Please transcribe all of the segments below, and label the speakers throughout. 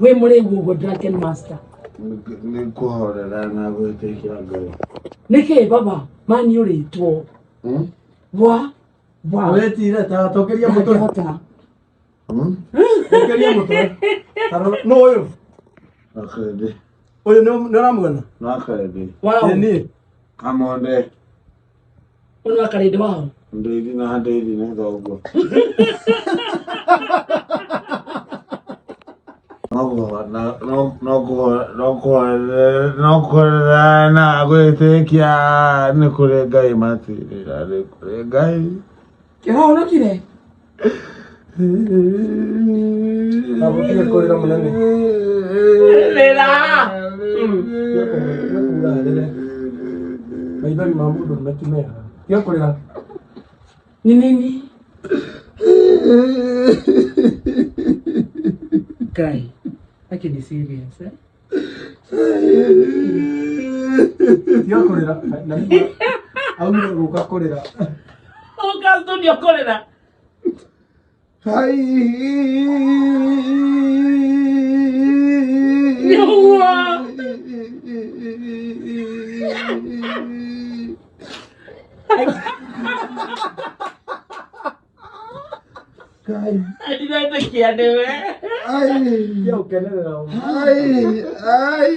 Speaker 1: Wĩ mũrĩu ũguo Drunken Master.
Speaker 2: Nĩ kũhorera na gwĩtĩkia Ngai.
Speaker 1: Nĩkĩ baba mani ũrĩtwo? Wa wa.
Speaker 3: Wetire ta tũkĩria mũtwe.
Speaker 1: Ndangĩhota.
Speaker 3: Tũkĩria mũtwe. Ta rora- Nũ ũyũ?
Speaker 2: Nakarĩndĩ.
Speaker 3: Ũyũ nĩ nĩ ũramuona?
Speaker 2: Nakarĩndĩ.
Speaker 1: Wow.
Speaker 3: Ĩ niĩ.
Speaker 2: Kamonde.
Speaker 1: Ũyũ nĩ wa Karĩndĩ wao.
Speaker 2: Ndeithi na ndeithi nĩ thoguo. No kũhorera na gwĩtĩkia nĩ kũrĩ Ngai matirĩra nĩ kũrĩ Ngai.
Speaker 1: Kĩhonokire.
Speaker 3: Na gũtirĩ kũrĩra mũnene.
Speaker 1: Rĩra.
Speaker 3: Tiga kuga rĩre. Maithori ma mũndũ nĩ ti mega. Tiga kũrĩra.
Speaker 1: Ni nini? Guy, aki ni serious eh?
Speaker 3: Tiga kũrĩra. Na nĩguo augire gũka kũrĩra.
Speaker 1: Ũka studio kũrĩra.
Speaker 2: Hai.
Speaker 1: Nĩguo.
Speaker 2: Ngai.
Speaker 1: Ndiretĩkia nĩwe.
Speaker 2: Ai.
Speaker 3: Tiga gũkenerera ũguo.
Speaker 2: Ai, ai,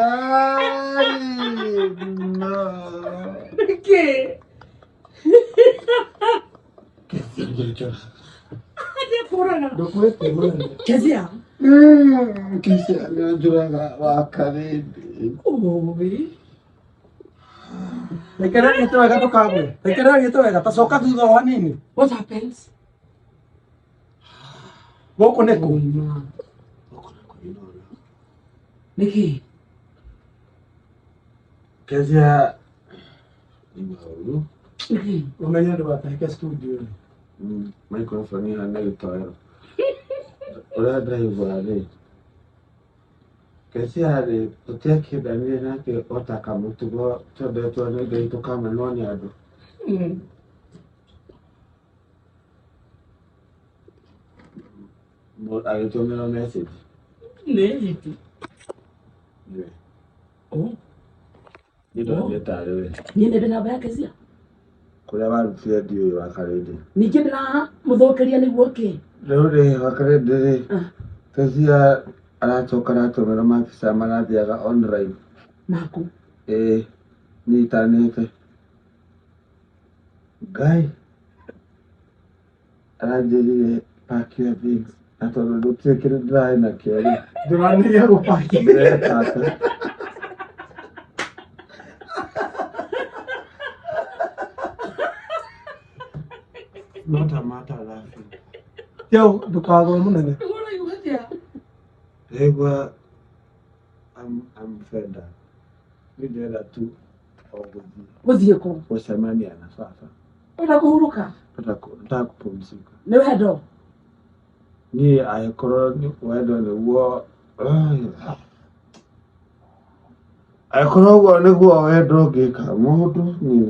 Speaker 2: ai. No.
Speaker 1: Nĩkĩ? Nĩkũraga.
Speaker 3: Ndũkuĩte mũnene.
Speaker 1: Kezia.
Speaker 2: Kisia nĩanjũraga wa karĩndĩ.
Speaker 1: Ũĩ.
Speaker 3: Rekereria gĩtĩ wega ndũkagwe. Rekereria gĩtĩ wega. Ta coka thutha o hanini.
Speaker 1: What happens?
Speaker 3: Gũkũ nĩ kũ?
Speaker 1: Nĩkĩ?
Speaker 2: Kezia nĩ maũru.
Speaker 1: Nĩkĩ?
Speaker 3: Ũmenye ndũgatahĩke studio.
Speaker 2: Microphone ihana gĩtoero. Ũrĩa ndĩraigua rĩ, Kezia rĩ, tũtiakĩendanire nake o ta kamũtugo twendetwo nĩ Ngai tũkamenwo nĩ andũ. Agĩtũmĩrwo message.
Speaker 1: Nĩ hiti.
Speaker 2: Nĩwe.
Speaker 1: Oh,
Speaker 2: Niĩ ndonire tarĩ we.
Speaker 1: niĩ nĩ ndĩ namba ya Kezia.
Speaker 2: Kũrĩa warutire ndiũĩ wa Karĩndĩ.
Speaker 1: Ningĩ ndĩramũthũkĩria nĩguo kĩ?
Speaker 2: Rĩu rĩ, wa Karĩndĩ rĩ,
Speaker 1: Ah.
Speaker 2: Kezia aracoka aratũmĩra mabica marathiaga online.
Speaker 1: Maku.
Speaker 2: Ĩĩ, nyitanĩte. Ngai aranjĩrire pack your things na tondũ gũtirĩ kĩndũ ndĩrarĩ nakĩo rĩ
Speaker 3: Ndũranĩria gũpaki.
Speaker 2: ndĩrebaka. Not a matter laughing.
Speaker 3: Tiga ndũkagwe mũnene.
Speaker 1: Ũraigua atĩa?
Speaker 2: Ndĩraigua I'm fed up. Niĩ ndĩrenda tu o gũthiĩ
Speaker 1: Gũthiĩ kũ?
Speaker 2: gũcemania na baba.
Speaker 1: Ũrenda kũhurũka?
Speaker 2: Nataka kupumzika.
Speaker 1: Nĩ wendo?
Speaker 2: Niĩ angĩkorwo nĩ wendo nĩguo angĩkorwo ũguo nĩguo wendo ũngĩka mũndũ niĩ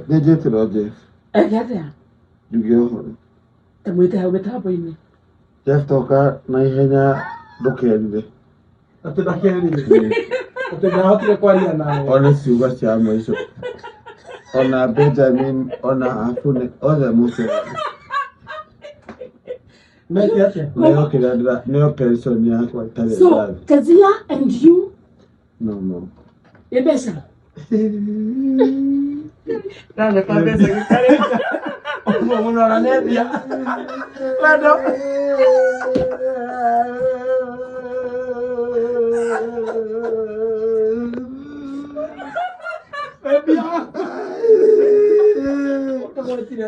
Speaker 2: nĩnjĩtĩrwo Jeff
Speaker 1: Eke atĩa?
Speaker 2: njuge ũhoro.
Speaker 1: Ta mwĩte hau mĩtambo-inĩ.
Speaker 2: Jeff toka na ihenya ndũkerire.
Speaker 3: Atĩ ndakerire. Atĩ ndahotire kwaria nawe.
Speaker 2: One ciugo cia mũico. Ona Benjamin ona Afune othe mũcere.
Speaker 3: Meke atĩa?
Speaker 2: Nĩo kĩrĩa nĩo pension yakwa ĩtarĩ
Speaker 1: So,
Speaker 2: ndathi.
Speaker 1: Kezia and you
Speaker 2: No no.
Speaker 1: nĩ mbeca? Ndandeka mbeca gĩtarĩ.
Speaker 3: Ũguo mũno aranendia. Wendo. Wendia. Ũkamwĩtire.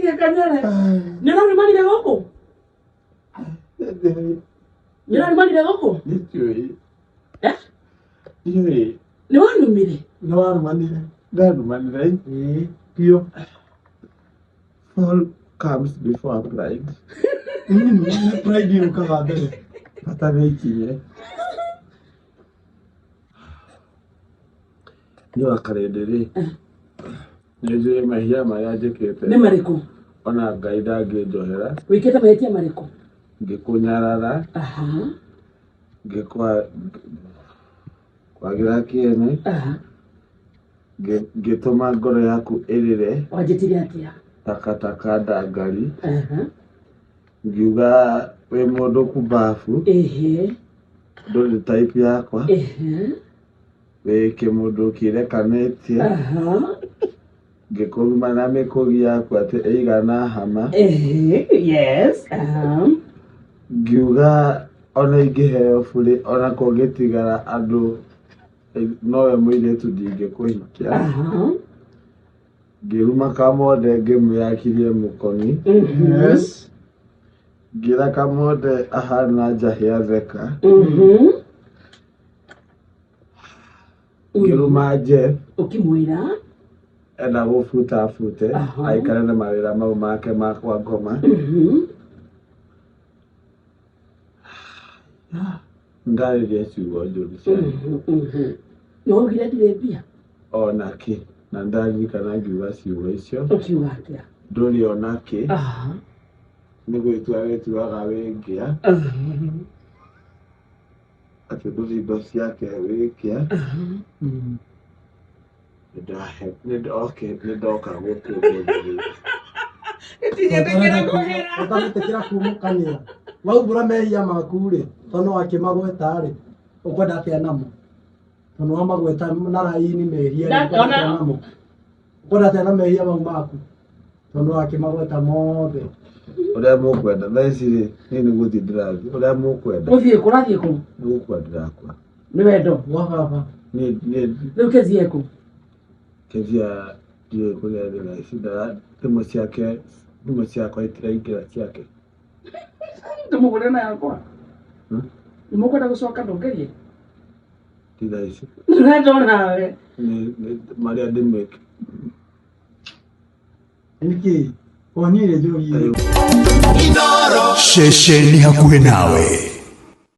Speaker 1: Gĩkanyere. Nĩ ũrarumanire gũkũ? Nĩ ũrarumanire gũkũ?
Speaker 2: Ndiũĩ.
Speaker 1: Eh?
Speaker 2: Ndiũĩ.
Speaker 1: Nĩ wanumire?
Speaker 3: Nĩ warumanire.
Speaker 2: Ndarumanire.
Speaker 3: Ĩĩ, biũ.
Speaker 2: Fall comes before pride.
Speaker 3: Nĩ pride yũkaga mbere.
Speaker 2: Bata nĩ ikinye. Niĩ wa karĩndĩ rĩ, nĩ njũĩ mehia marĩa njĩkĩte.
Speaker 1: Nĩ marĩkũ?
Speaker 2: Ona Ngai ndangĩnjohera.
Speaker 1: Wĩkĩte mahĩtia marĩkũ?
Speaker 2: Ngĩkũnyarara.
Speaker 1: Aha.
Speaker 2: Ngĩkwa kwagĩra kĩene.
Speaker 1: Aha.
Speaker 2: Ngĩtũma ngoro yaku ĩrĩre.
Speaker 1: Wanjĩtire atĩa?
Speaker 2: Takataka ndangari.
Speaker 1: Aha.
Speaker 2: Ngiuga wĩ mũndũ kumbabu.
Speaker 1: Ehe.
Speaker 2: Ndũrĩ type yakwa.
Speaker 1: Ehe.
Speaker 2: Wĩ kĩmũndũ kĩrekanĩtie.
Speaker 1: Aha.
Speaker 2: Ngĩkũruma na mĩkũgi yaku atĩ ĩigana hama.
Speaker 1: Ehe. Yes. Aha.
Speaker 2: Ngiuga ona ingĩheo burĩ ona kũngĩtigara andũ nowe mũirĩtu ndingĩkũhikia.
Speaker 1: Aha.
Speaker 2: Ngĩruma Kamonde ngĩmwĩakirie mũkoni.
Speaker 1: Mhm.
Speaker 3: Yes.
Speaker 2: Ngĩra Kamonde ahana njahĩ atheka. Ngĩruma Jeff.
Speaker 1: Ũkĩmwĩra?
Speaker 2: Enda gũbuta abute.
Speaker 1: Aha.
Speaker 2: Aikare na mawĩra mau make ma kwa ngoma. Ndarĩria ciugo njũru cia
Speaker 1: Nĩ waugire ndirĩ mbia?
Speaker 2: Ona kĩ. Na ndaririkana ngiuga ciugo icio.
Speaker 1: Ũkiuga atĩa?
Speaker 2: Ndũrĩ ona kĩ.
Speaker 1: Aha.
Speaker 2: Nĩ gwĩtua wĩtuaga wĩ ngĩa.
Speaker 1: Aha.
Speaker 2: Atĩ ndũrĩ indo ciake wĩ ngĩa.
Speaker 1: Aha.
Speaker 2: Okay, nĩ ndoka gũkũ ũmũthĩ rĩu.
Speaker 1: Gĩtingĩtĩkĩra kũhera.
Speaker 3: Ũtagĩtĩkĩra kumũkania. Waumbũra mehia maku rĩ, tondũ wakĩmagweta rĩ, ũkwenda atĩa namo? Tondũ wamagweta na raini mehia rĩ, ũkwenda atĩa namo? Ũkwenda atĩa na mehia mau maku? Tondũ wakĩmagweta mothe.
Speaker 2: Ũrĩa mũkwenda thaa ici rĩ, niĩ nĩ gũthiĩ ndĩrathiĩ. Ũrĩa mũkwenda.
Speaker 1: Ũthiĩ kũ? Ũrathiĩ kũ?
Speaker 2: Nĩ gũkua ndĩrakua.
Speaker 1: Nĩ wendo.
Speaker 3: Gwa baba.
Speaker 2: Niĩ niĩ
Speaker 1: Rĩu Kezia ekũ?
Speaker 2: Kezia ndiũĩ kũrĩa arĩ thaa ici. Thimũ ciake, thimũ ciakwa itiraingĩra ciake.
Speaker 1: Ndĩmũgũrĩre na yakwa. Nĩ mũkwenda gũcoka ndongerie?
Speaker 2: Ti thaa ici.
Speaker 1: Ndĩrenda nawe.
Speaker 2: Nĩ marĩa ndĩmwĩke.
Speaker 3: Nĩkĩ? Wanyuire njohi ĩyo?
Speaker 4: Ceceni hakuhĩ nawe.